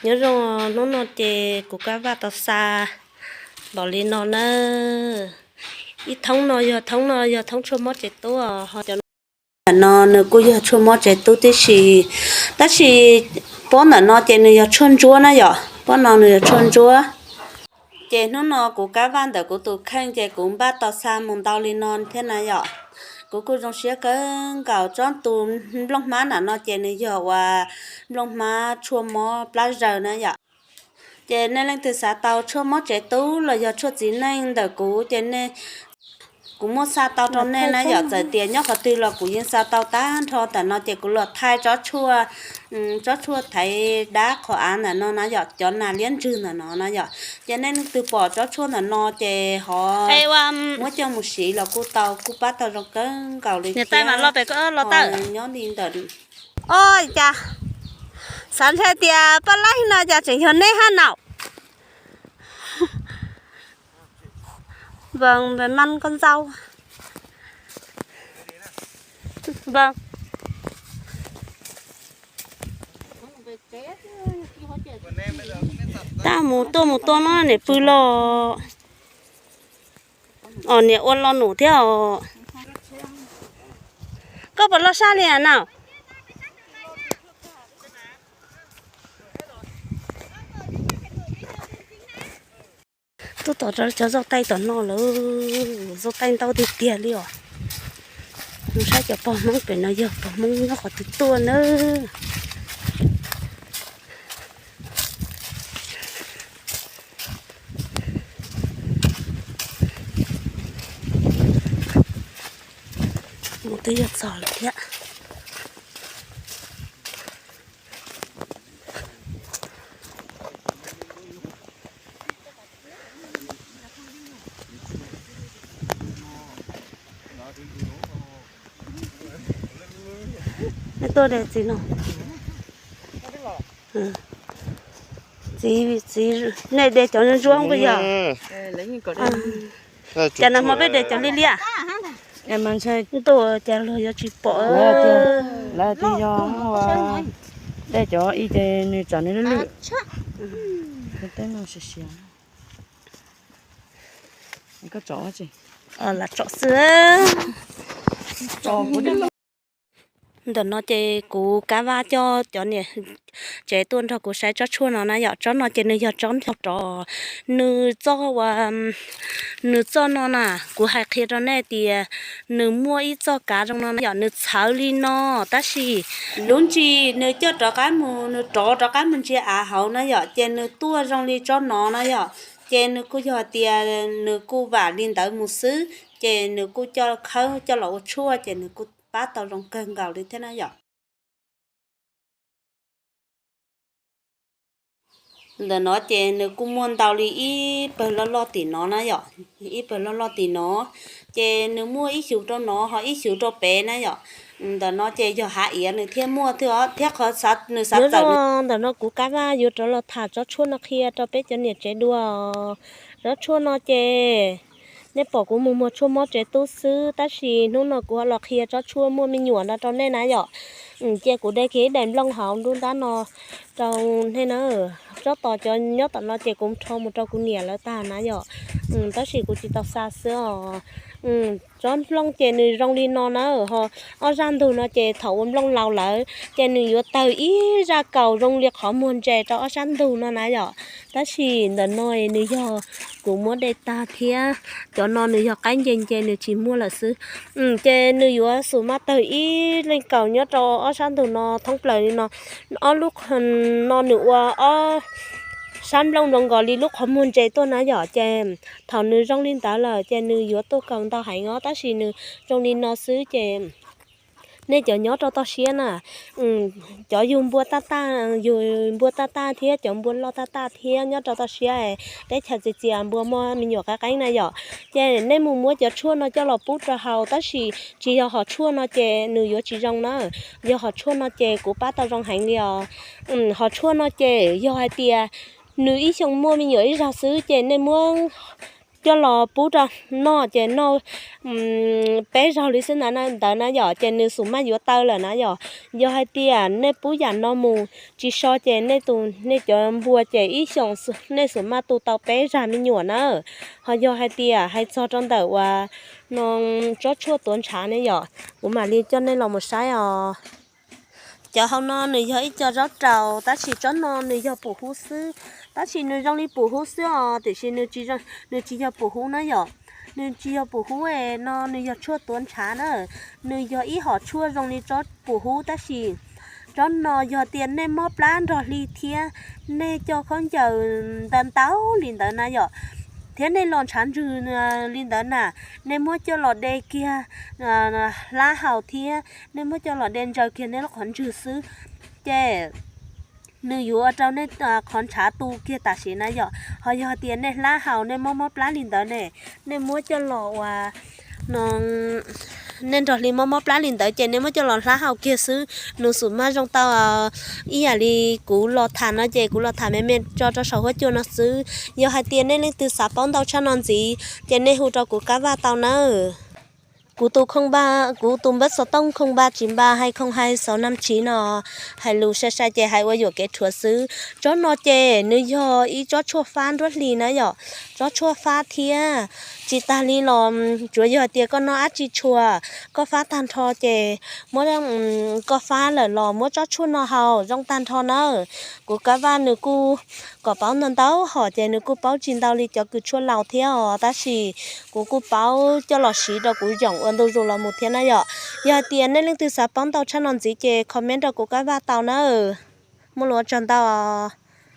Nyob zoo, hnub no ces kuv Kab Vaj tau xa npaum li no na. Ib thoob no yog thoob no yog thoob tshuaj mob tsev tub, ho cov ntawm no nws kuj yog tshuaj mob tsev tub tib si, tab sis pob ntawm no ces nws yog tshuaj ntsuab na yom, pob no nws yog tshuaj ntsuab. Ces hnub no kuv Kab Vaj ntawm kuv tus kheej ces kuv npaj tau xa mus ntau li no thiab na yom. Kuv kuj zoo siab kawg nkaus. Tsob tus nplooj hmab ntawm no ces nws yog uas nplooj hmab tshuaj mob plab zaws na yom. Ces nej leej twg xav tau tshuaj mob tsev tub los yog tshuaj txiv neej ntawm kuv ces nej, kuv muaj xa tau rau nej na yom. Txawm tias nyob qhov twg los kuv yeej xa tau tag nrho. Ntawm no ces kuv los thaij tsob tshuaj, tsob tshuaj thaiv dab qhov av ntawm no na yom, cov nas liab ntswg ntawm no na yom. Ces nej leej twg pom tsob tshuaj ntawm no ces ho muab coj mus siv los kuj tau, kuj pab tau zoo kawg nkaus li thiab. Nyob li ntawm, o, cas xav ntshai tias poj laib no cas tseem yog neb hab naum. Vâng, về măng con dâu. Vâng. Tab mus tuaj mus tuaj no niam pw los, os niam ua lo num thiab os. Koj puas loj sab li na? Tuaj tom cov zaj taij tom no lawm, zaj taij ntau tiag tiag li os. Mus saib cov pog Hmoob pem no yog pog Hmoob nyob qhov twg tuaj nawb. Mus twb yuav txog lawm thiab. Nej tuaj de txiv no. Txiv, txiv, nej de cov ntsuab puas yog? Cas nag hmo peb de cov liab liab? Ntuj, cas luag yuav tsis pom. Lawv tias yog de cov ib ces nws tsam nws lwj lwj. Teb no siav siav. Koj tsom, lam tsom xwb. Ntawm no ces kuv Kab Vaj coj cov niam tsev tuaj nrog kuv saib tsob tshuaj no na yom. Tsob no ces nws yog tsob nplog rov, nws txoj ua, nws txoj no na, kuv hais qhia rau nej tias nws muaj ib txoj kav zoo no na yom, nws txhawv li no, tab sis lub ntsis nws coj rov qab mus, nws rov rov qab mus ntsia av hauv na yom, ces nws tuaj zoo li tsob no na yom. Ces nws kuj yog tias nws kuj vam li ntawd mus xwb, ces nws kuj coj khawb coj los ua tshuaj ces nws kuj pab tau zoo kawg nkaus li thiab na yom. Ntawm no ces nws kuj muaj ntau li ib pawg loj loj tim no na yom, ib pawg loj loj tim no, ces nws muaj ib xyuv rau no ho ib xyuv rau pem na yom. Ntawm no ces yog hav iav nws thiaj muaj thiab, thiab qhov nws xav txawm. Ntawm no kuv Kab Vaj yuav rov los tham tsob tshuaj no qhia rau peb cov niam tsev dua. Tsob tshuaj no ces nej pom kuv mus muag tshuaj mob tsev tub xwb, tab sis hnub no kuv ho los qhia tsob tshuaj muaj me nyuam no rau nej na yom. Ces kuv de kiag ib daim nplooj hauv nruab nrab no rau nej na. Tsob tos cov nyob tom no ces kuv rho mus rau kuv niam lawv tag na yom. Tab sis kuv tsis tau xa xwb os. Tsob nplooj ces nws zoo li no na, ho ob zaj ntug no ces thaum ua nplooj laus lawm ces nws yuav tawg ib zaj kaus zoo li qhov muag ntses rau ob sab ntug no na yom. Tab sis ntawm no nws yog kuv muab de tag thiab, cov no nws yog qaib nce nce nws tsis muaj lawm xwb. Ces nws yuav xum maj tawg ib leej kaus nyob rau ob sab ntug no thoob plaws li no. Ob lub no nws ua ob sab nplooj zoo nkaus li lub qhov muag ntses tuaj na yom. Ces thaum nws zoo li ntawd lawm ces nws yuav tuaj kaus ntau heev os, tab sis nws zoo li no xwb ces nej cov nyob rau toj siab na, cov yug npua taj taj, yug npua taj taj thiab cov npua loj taj taj thiab nyob rau toj siab, teb chaws txias txias npua muaj me nyuam qeeb qeeb na yom. Ces nej mus muab cov tshuaj no coj los pub rau haus, tab sis tsis yog hom tshuaj no ces nws yuav tsis zoo na. Yog hom tshuaj no ces kuv pab tau zoo heev li os. Hom tshuaj no ces yog hais tias nws ib xyoo muaj me nyuam ib zaug xwb ces nej muab coj los pub rau noj ces noj peb zaug li xwb na, ntawd na yom, ces nws xum maj yuav taw lawm na yom. Yog hais tias nej pub yam no mus tsis so ces nej tus nej cov npua ces ib xyoos nej xum maj tu tau peb zag me nyuam na. Ho yog hais tias hais txog rau ntawm uas no tsob tshuaj tuav ntshav ne yom, kuv mam li coj nej los mus saib os. Cov hauv no nws yog ib co zaub raus, tab sis tsob no nws yog pum hub xwb. Tab sis nws zoo li pum hub xwb os, tiam sis nws tsis, nws tsis yog pum hub na yom. Nws tsis yog pum hub no, nws yog tshuaj tuav ntshav na. Nws yog ib hom tshuaj zoo li tsob pum hub, tab sis tsob no yog tias nej mob plab nrog hli thiab nej coj khaub ncaws ntau ntau li ntawd na yom, thiab nej los ntshav ntswg li ntawd na, nej muab coj los de kiag hlab haus thiab nej muab coj los de ntsaws kiag nej lub qhov ntswg xwb, ces nws yuav ua rau nej qhov ntshav tu kiag tam sim na yom. Ho yog tias nej hlab haus nej mob mob plab li ntawd ne, nej muab coj los ua, nej nrog hli mob mob plab li ntawd ces nej muab coj los hlab haus kiag xwb, nws xum maj zoo tau ib yam li kuv los tham no ces kuv los tham me me tso rau saum huab cua no xwb. Yog hais tias nej leej twg xav paub ntau tshaj no ntxiv ces nej hu rau kuv Kab Vaj tau nawb. Kuv tus khooj, kuv tus npawb xov tooj khooj npa tsib npa hai khooj hai sáu năm chín no, hais lus sai sai ces hais ua yuam kev rhuav xwb. Tsob no ces nws yog ib tsob tshuaj fab nruab hli na yom, tsob tshuaj fab thiab. Tsis tas li los tsuav yog tias koj noj dab tsi tshua, koj fab tag nrho ces muab, koj fab lawm los muab tsob tshuaj no haus zoo tag nrho nawb. Kuv Kab Vaj nws kuj kom paub ntau ntau hom ces nws kuj paub tsis ntau li cov kws tshuaj laus thiab os, tab sis kuv kuj paub coj los siv rau kuv yoom ua ntu zus los mus thiab na yom. Yog hais tias nej leej twg xav paub ntau tshaj no ntxiv ces comment rau kuv Kab Vaj tau nawb. Muaj lus ua tsaug ntau os.